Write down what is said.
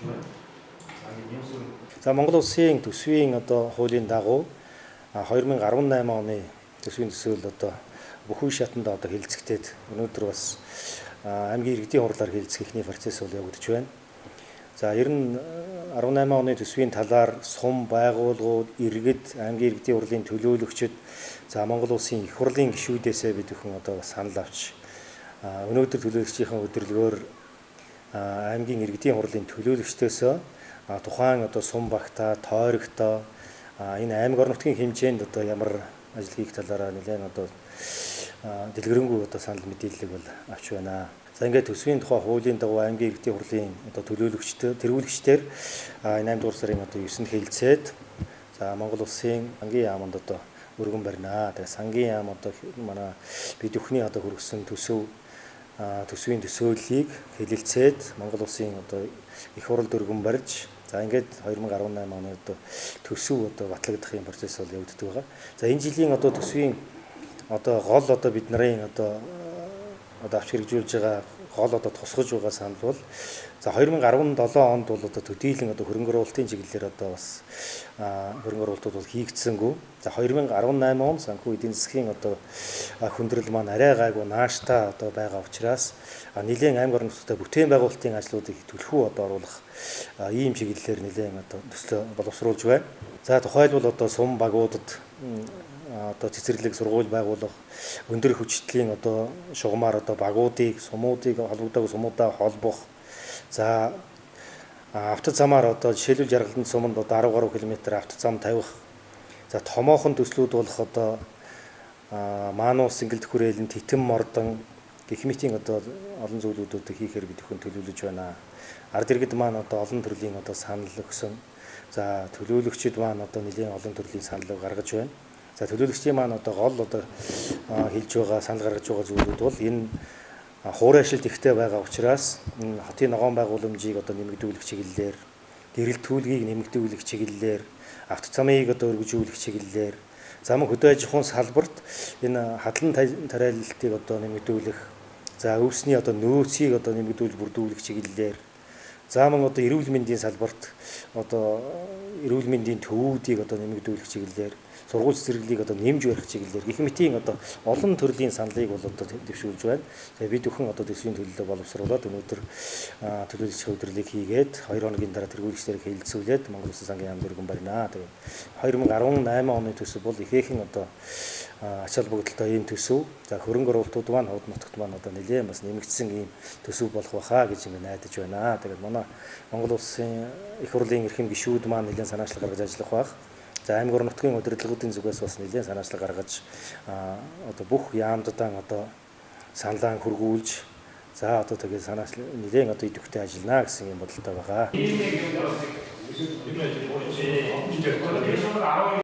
байна. За, ингээд юм сүр. За, Монгол улсын төсвийн одоо хуулийн дагуу 2018 оны төсвийн төсөөл одоо бүх үе шатанд одоо хэлцэгдээд, өнөөдөр бас аймгийн иргэдийн хурлаар хэлцэх эхний процесс бол явагдаж байна. За, ер нь 18 оны төсвийн талаар сум байгууллагууд, иргэд, аймгийн иргэдийн хурлын төлөөлөгчид, за, Монгол улсын их хурлын гишүүдээсээ бид бүхэн одоо бас санал авч, өнөөдөр төлөөлөгчийн өдөрлөгөөр аймгийн иргэдийн хурлын төлөөлөгчдөөсөө тухайн одоо сум багтаа, тойрогтоо, энэ аймаг орон нутгийн хэмжээнд одоо ямар ажил хийх талаараа нэлээд одоо дэлгэрэнгүй одоо санал мэдээллийг бол авч байна. За, ингээд төсвийн тухай хуулийн дагуу аймгийн иргэдийн хурлын одоо төлөөлөгчдөө, тэргүүлэгчдээр энэ 8 дугаар сарын одоо 9-нд хэлцээд, за, Монгол улсын сангийн яаманд одоо өргөн барина. Тэгээ сангийн яам одоо манай бид бүхний одоо хүргэсэн төсөв, төсвийн төсөөллийг хэлэлцээд, Монгол улсын одоо их хуралд өргөн барьж, за, ингээд 2018 оны одоо төсөв одоо батлагдах юм процесс бол явагддаг байгаа. За, энэ жилийн одоо төсвийн одоо гол одоо бид нарын одоо авч хэрэгжүүлж байгаа гол одоо тусгаж байгаа санал бол, за, 2017 онд бол одоо төдийлөн одоо хөрөнгө оруулалтын чиглэлээр одоо бас хөрөнгө оруулалтууд бол хийгдсэнгүй. За, 2018 онд санхүү эдийн засгийн одоо хүндрэл маань арай гайгүй нааштай одоо байгаа учраас нэлээн аймаг орон нутгад бүтээн байгуулалтын ажлуудыг түлхүү одоо оруулах ийм чиглэлээр нэлээн одоо төслөө боловсруулж байна. За, тухайлбал одоо сум багуудад одоо цэцэрлэг, сургууль байгуулах, өндөр хүчтэлийн одоо шугамар одоо багуудыг, сумуудыг холбогдоогүй сумуудаа холбох. За, автозамаар одоо жишээлбэл Жаргалан суманд одоо 10 гаруй километр автозам тавих. За, томоохон төслүүд болох одоо Маанус, Ингэлд хүрээлэн, Титэм мордон гэх мэтийн одоо олон зүйлүүдийг хийхээр бид бүхэн төлөвлөж байна. Ард иргэд маань одоо олон төрлийн одоо санал өгсөн. За, төлөөлөгчид маань одоо нэлээн олон төрлийн саналыг гаргаж байна. За, төлөөлөгчдийн маань одоо гол одоо хэлж байгаа, санал гаргаж байгаа зүйлүүд бол энэ хуурай шилд ихтэй байгаа учраас энэ хотын ногоон байгууламжийг одоо нэмэгдүүлэх чиглэлээр, гэрэл түлгийг нэмэгдүүлэх чиглэлээр, автозамыг одоо өргөжүүлэх чиглэлээр, за, мөн хөдөө аж ахуйн салбарт энэ хадлан тариаллтыг одоо нэмэгдүүлэх, за, өвсний одоо нөөцийг одоо нэмэгдүүлж бүрдүүлэх чиглэлээр, за, мөн одоо эрүүл мэндийн салбарт одоо эрүүл мэндийн төвүүдийг одоо нэмэгдүүлэх чиглэлээр, сургууль цэцэрлэгийг одоо нэмж барих чиглэлээр гэх мэтийн одоо олон төрлийн саналыг бол одоо дэвшүүлж байна. Тэгээ бид бүхэн одоо төсвийн төлөлөө боловсруулад, өнөөдөр төлөөлөгчийн өдөрлөгийг хийгээд, 2 хоногийн дараа тэргүүлэгчдэрээ хэлэлцүүлээд Монгол Улсын сангийн яамд өргөн барина. Тэгээ 2018 оны төсөв бол ихээхэн одоо ач холбогдолтой ийм төсөв. За, хөрөнгө оруулалтууд маань хот нутагт маань одоо нэлээд бас нэмэгдсэн ийм төсөв болох байхаа гэж ингэ найдаж байна. Тэгээд манай Монгол Улсын их хурлын эрхэм гишүүд маань нэлээд санаачлал гаргаж ажиллах байх. За, аймаг орон нутгийн удирдлагуудын зүгээс бас нэлээд санаачлал гаргаж, одоо бүх яамдаа одоо саналаа хөргүүлж, за, одоо тэгээд санаачлал нэлээд одоо идэвхтэй ажиллана гэсэн юм бодолтой байгаа. Ийм нэг юм бас юм.